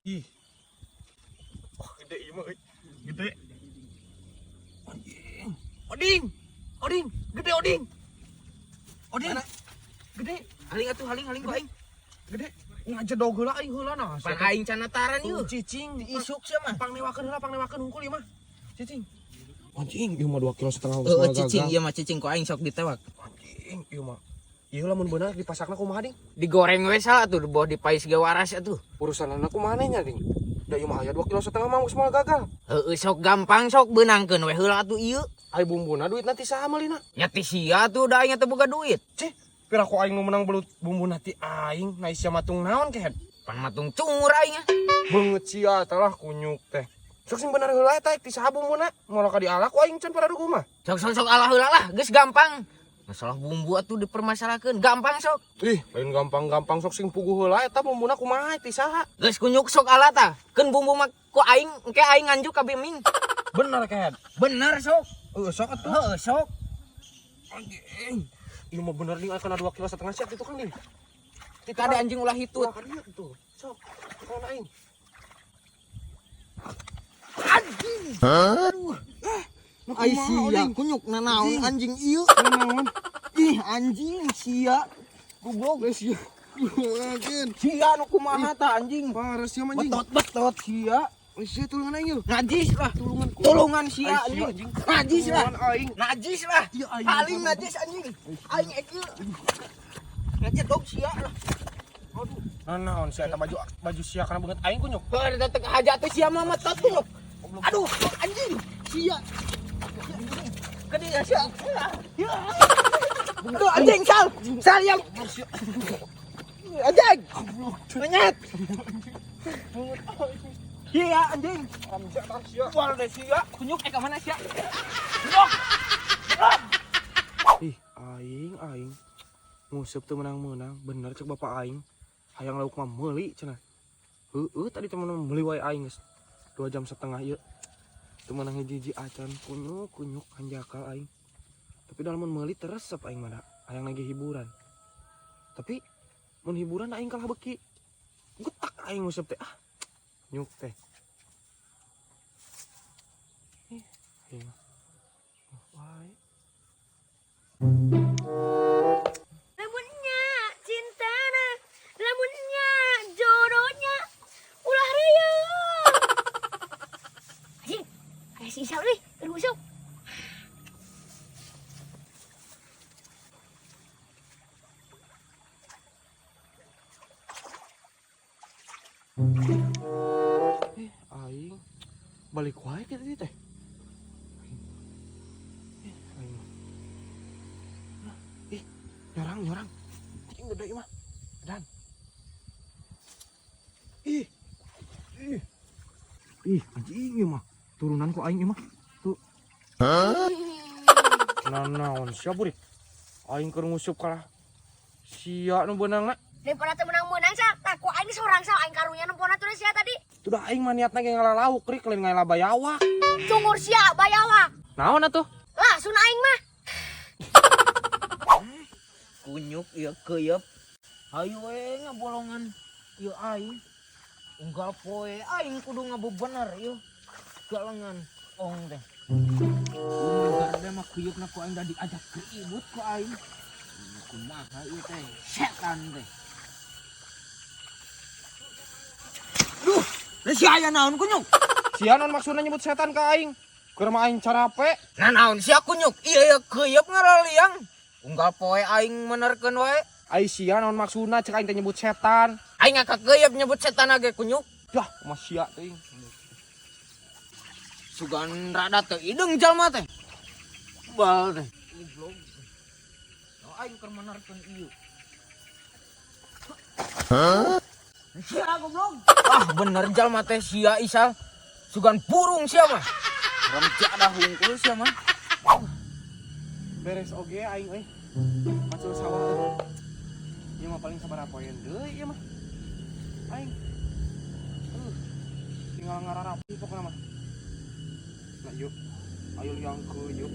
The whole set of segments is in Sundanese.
Ih. Oh, gede ieu mah euy. Gede. Anjing. Oding. Oding, gede oding. Oding. Mana? Gede, Haling atuh haling haling ku aing. gede. Ngajedog heula aing heula nah. Pan aing canataran ieu. Cicing Isuk sia mah. Pangnewakeun heula, pangnewakeun hungkul ieu mah. Cicing. Anjing, ieu mah 2,5 kilo geus Heeh mah cicing gagal. ieu mah cicing ku aing sok ditewak. Anjing, ieu mah. Ieu lamun beunang dipasakna kumaha ding? Digoreng we salah atuh boh dipais ge waras atuh. Urusanana kumaha nya ding? Da ieu mah aya 2,5 kilo mah geus moal gagal. Heeh sok gampang sok beunangkeun we heula atuh ieu. Ai bumbuna duit nanti saha meulina? Nya ti sia atuh da aing teh boga duit. Cih, pira ku aing nu menang belut bumbuna ti aing, na sia matung naon kehed? Pan matung cungur aing ah. Beungeut sia tah lah kunyuk teh. Sok sing bener heula eta ti saha bumbuna? Moal ka diala ku aing can pada duku mah. Sok sok sok ala heula lah, geus gampang. Masalah bumbu atuh dipermasalahkeun, gampang sok. Ih, lain gampang-gampang sok sing puguh heula eta bumbuna kumaha ti saha? Geus kunyuk sok ala tah. Keun bumbu mah ku aing engke aing nganjuk ka Biming. Bener kehed. Bener sok. Heeh, sok atuh. Heeh sok. Anjing. Ieu mah bener ding kana 2,5 kilo sia kitu kan ding. Kade anjing ulah hitut. Ulah ka dieu tuh. Sok, tukangan aing. Anjing. Aduh. Ai sia kunyuk nanaon anjing ieu. Naon? Ih anjing sia. Goblok Geus sia. Sia nu kumaha tah anjing. Parah sia anjing. Betot-betot sia. Geus sia tulungan aing yeuh. Najis lah. Tulungan. Tulungan sia Ai, sia, anjing. Najis lah. Tulungan aing. Najis lah. Iya, aing. Paling najis anjing. Aing ek ieu. Ngajedog sia lah. Aduh. Nah, naon sia eta baju baju sia kana beungeut aing kunyuk. Heuh datang haja teh sia mah metot kunyuk. Aduh, anjing. Sia. Gede ya sia. Ya. Aduh, anjing sal. Sal yang. Anjing. Menyet. Iya anjing. Sia tah sia. Wal deh sia. Kunyuk eh ka mana sia? Ih, aing aing. Nguseup teu menang-menang, bener cek bapak aing. Hayang lauk mah meuli cenah. Heueuh tadi teh menang meuli wae aing geus 2,5 jam ieu. Teu meunang hiji-hiji acan kunyuk kunyuk hanjakal aing. Tapi dalam mun meuli teresep aing mah da. Hayang lagi hiburan. Tapi mun hiburan aing kalah beki. Getak aing nguseup teh ah. Nyuk teh. Ih, aing mah. Wae. Lamunnya cintana, lamunnya jodohnya, ulah riuh. Anjing, aya si Isal euy, keur nguseup. Eh, aing balik wae kita teh. Eh, aing mah. Nah, ih, nyorang nyorang. Anjing gede ieu mah. Dan. Ih. Ih. Ih, anjing ieu mah. Turunan ku aing ieu mah. Tuh. Nah, naon sia burik. Aing keur nguseup kalah. Sia nu beunangna. Daripada teu menang-menang sal, tah ku aing sorang sal aing karunya nempona tuh sia tadi. Tuh dah aing mah niatna ge ngalalauk rik lain ngaela bayawak. Cungur sia bayawak. Naon atuh? Lah, sun aing mah. Kunyuk ieu keuyeup. Hayu we ngabolongan ieu aing. Unggal poe aing kudu ngabebener ieu. Galengan ong teh. Garda mah keuyeup na ku aing da diajak ribut ku aing. Kumaha ieu teh setan teh. Duh, da sia aya naon kunyuk? Sia naon maksudna nyebut setan ka aing? Keur mah aing carape. Nah naon sia kunyuk? Iya ieu keuyeup ngaraliang. Unggal poe aing menerkeun wae. Ai sia naon maksudna cek aing teh nyebut setan. Aing ngakakeuyeub nyebut setan ge kunyuk. Yah, kumaha sia teuing. Sugan rada teu ideung jalma teh. Bal teh. Goblok. Oh, aing keur menerkeun ieu. Hah? Sia goblok. Ah, bener jalma teh sia Isal. Sugan burung sia mah. Remja dah hungkul sia mah. Beres oge aing euy. Macul sawah euy. Ieu mah paling sabaraha poeun deui ieu mah. Aing. Tinggal ngararapi pokona mah. Nah, yuk. Ayo liang ke yuk.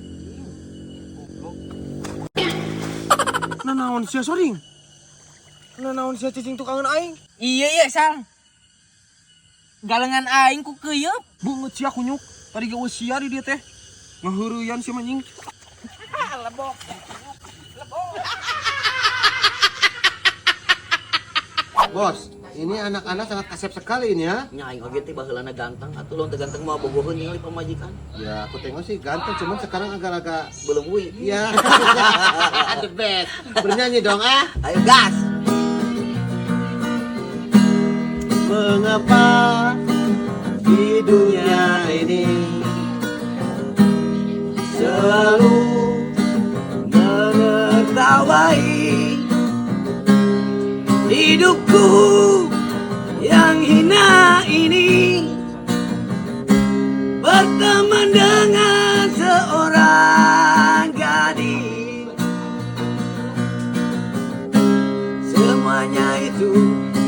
Goblok. Nah naon sia soring? Nah naon sia cicing tukangan aing? Iya iya Sal. Galengan aing ku keuyeup. Beungeut sia kunyuk. Tadi ge eueuh sia di dieu teh. Ngaheureuyan sia mah anjing. Lebok. Bos, ini anak-anak sangat kasep sekali ini ya. Nya aing oge teh baheulana ganteng atuh lamun teu ganteng mah bogoheun ningali pamajikan. Ya, aku tengok sih ganteng, cuman sekarang agak-agak Beuleum Iya. The best. Bernyanyi dong ah. Ayo gas. Mengapa di dunia ini selalu menertawai hidupku yang hina ini, berteman dengan seorang gadis, semuanya itu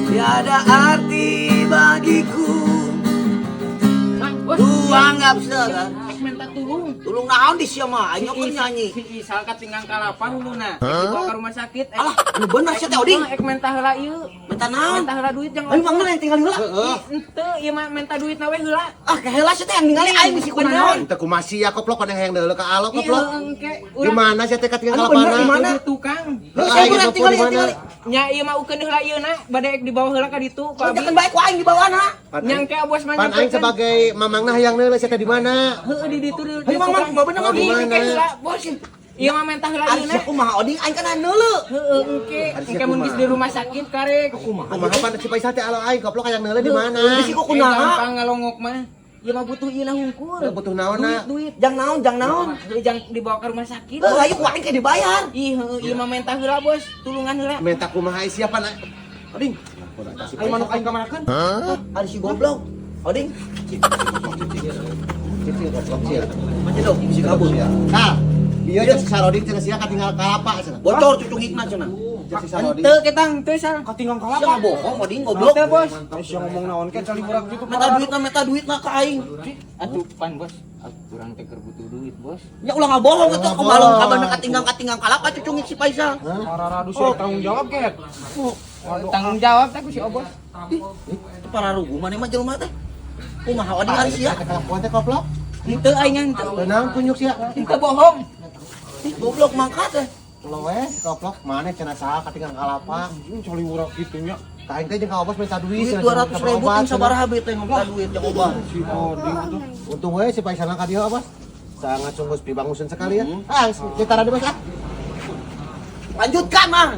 tiada arti bagiku. Ku anggap saja. Minta tulung. Tulung naon di sia mah aing keur nyanyi. Si Isal katinggang kalapa huluna. Dibawa ke rumah sakit. Alah, anu bener sia teh Oding. Ek minta heula ieu. Minta naon? Minta heula duit jang. Ayo mangna yang tinggal heula. Henteu, ieu mah minta duit na we heula. Ah, keheula sia teh yang ningali aing bisi kunaon. Bener. Teu kumaha ya koplok pada yang deuleu ka alo Iya, koplok. engke. Di mana sih teh katinggal Anu bener, kalapana? di mana? Di tukang. Heuh, saya bener tinggal di mana? tinggal. Nya ieu mah ukeun heula ieu na, bade ek dibawa heula ka ditu ku Oh, abi. jangan baik ku aing dibawana. Nyangke bos mah Pan aing nyampekeun. sebagai mamangna hayang deuleu sia teh di mana? Heueuh di ditu di. Hayu, Mang, Mang, bener, Mang. Di Di mana? engke heula, bos. Ieu mah minta heula Ari ieu na. sia kumaha Oding aing kan neuleu. Heueuh engke, Ari sia engke mun geus kumaha? di rumah sakit karek. Kumaha pan si Paisal teh alo aing koplok hayang deuleu di mana? Bisi ku kunaha? Gampang ngalongok mah. Ieu mah butuh ieu na hungkul. Heuh, butuh naon na? Duit, duit. Jang naon, jang naon. Heueuh jang dibawa ke rumah sakit. Heuh, ayo ku aing ke dibayar. Ih, heueuh ieu mah minta heula, Bos. Tulungan heula. Minta kumaha sia pan? Oding. Aing manuk aing kamanakeun? Ari si goblok. Oding, Goblok sia. macam dong, bisi kabur. Kal, ieu jeung si Saroding cenah sia katinggal kalapa cenah. Bocor cucungikna cenah. Jeung si Saroding. Henteu kita henteu sal. Katinggal Sia kalapa. ngabohong Oding goblok. Henteu, Bos. Eh, sia ngomong naon ke cali burak gitu. Minta duitna ka aing. Atuh pan, Bos. Urang teh keur butuh duit, Bos. Nya ulah ngabohong atuh kumaha kabarna katinggang-katinggang kalapa cucungik si Paisal. Pararadu sia tanggung jawab ket. Tanggung jawab teh ku si Obos. Ih, itu pararugu maneh mah jelema teh. Kumaha Oding ari sia? Kelakuan teh koplok. Henteu aing henteu. Tenang kunyuk sia. Henteu bohong. Ih, goblok mangkat teh. Loe, si koplok mana cenah saha katinggal kalapa. Anjing cali burak gitu nya. Ka aing teh jeung ka Obos minta duit Duit cenah, 200 ribu obat, ting sabaraha be teh minta duit jang obat. Si Oding tuh. Untung we si Paisal ka dieu Obos. Sangat sungguh pibanguseun sekali ya. Ah, kita rada Bos ah. Lanjutkan, Mang.